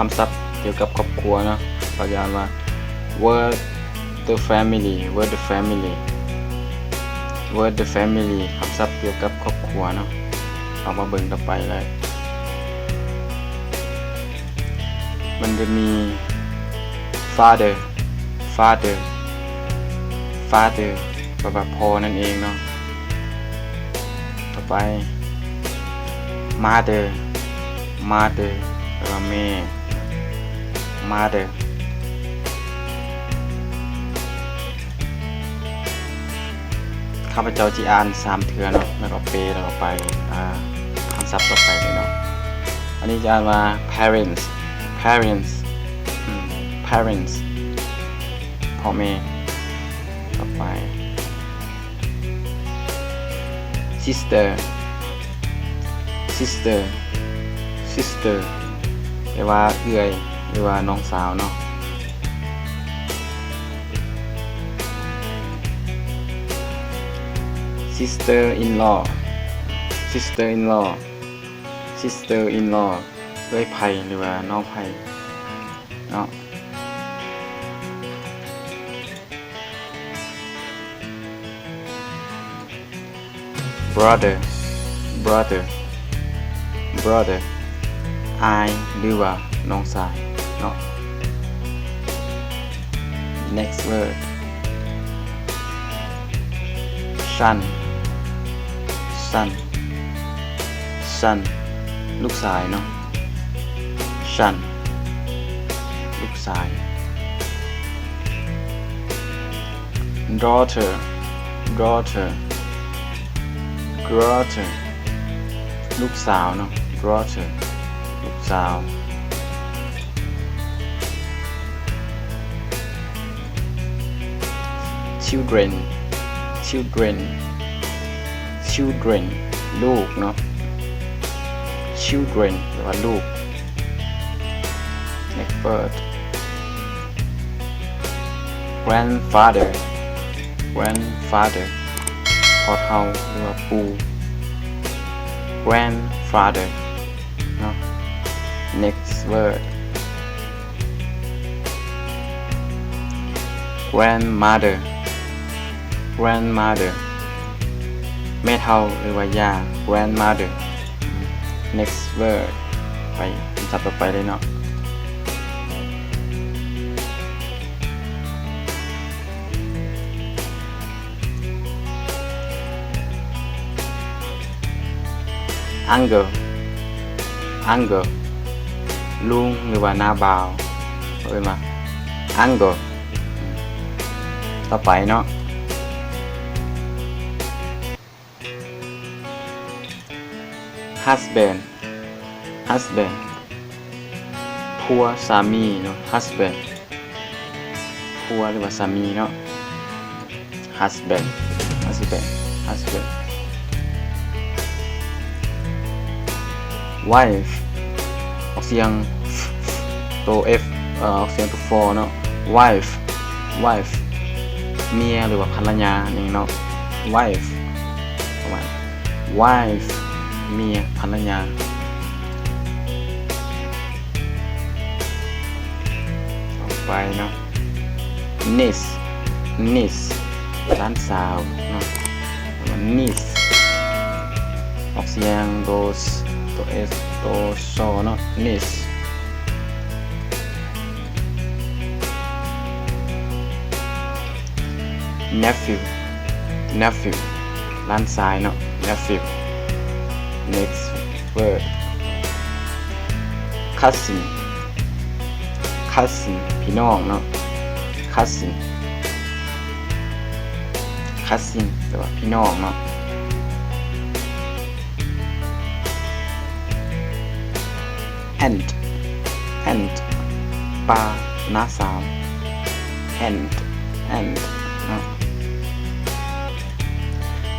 ຄຳສັບກ່ຽວກັບຄອບຄົວເນາະ ເຂົາຈະອ່ານວ່າ word the family, word the family, word the family ຄຳສັບກ່ຽວກັບຄອບຄົວເນາະ. ເຮົາມາເບິ່ງຕໍ່ໄປເລີຍ ມັນຈະມີ father, father, father ແປວ່າພໍ່ນັ້ນເອງເນາະ. ຕໍ່ໄປ mother, mother ແປວ່າແມ່ mother. ຂ້າພະເຈົ້າຊິອ່ານສາມເທື່ອເນາະ ແລ້ວກໍແປ ແລ້ວກໍໄປ ອ່າ ຄຳສັບຕໍ່ໄປເລີຍເນາະ. ອັນນີ້ຈະອ່ານວ່າ parents, parents, ອືມ parents ພໍ່ແມ່. ຕໍ່ໄປ sister, sister, sister ແປວ່າເອື້ອຍ ຫຼືວ່ານ້ອງສາວເນາະ. sister in law, sister in law, sister in law ເອື້ອຍໃພ້ ຫຼືວ່ານ້ອງໃພ້ເນາະ. brother, brother, brother ອ້າຍ ຫຼືວ່ານ້ອງຊາຍເນາະ. next word son, son, son ລູກຊາຍເນາະ. son ລູກຊາຍ. daughter, daughter, daughter ລູກສາວເນາະ. daughter ລູກສາວ. children, children, children ລູກເນາະ. children ແປວ່າລູກ. next word grandfather, grandfather ພໍ່ເຖົ້າ ຫຼືວ່າປູ່. grandfather ເນາະ. next word grandmother, grandmother ແມ່ເຖົ້າ ຫຼືວ່າຍ່າ. grandmother. next word ໄປຄຳສັບຕໍ່ໄປເລີຍເນາະ. uncle, uncle ລຸງ ຫຼືວ່ານ້າບ່າວ ເຂົາເອີ້ນວ່າ uncle. ຕໍ່ໄປເນາະ. husband, husband ຜົວ ສາມີເນາະ. husband ຜົວ ຫຼືວ່າສາມີເນາະ. husband, husband, husband. wife ອອກສຽງ ໂຕ F ເອີ ອອກສຽງໂຕ F ເນາະ. wife, wife ເມຍ ຫຼືວ່າພັນລະຍານີ້ເນາະ. wife ປະມານ wife ເມຍ ພັນລະຍາ. ຕໍ່ໄປເນາະ niece, niece ຫຼານສາວເນາະ. niece ອອກສຽງໂຕ S ໂຕ S ໂຕ S ເນາະ. niece. nephew, nephew ຫຼານຊາຍເນາະ. nephew. next word cousin, cousin ພີ່ນ້ອງເນາະ. cousin, cousin ແປວ່າພີ່ນ້ອງເນາະ. aunt, aunt ປ້າ ນ້າສາວ. aunt, aunt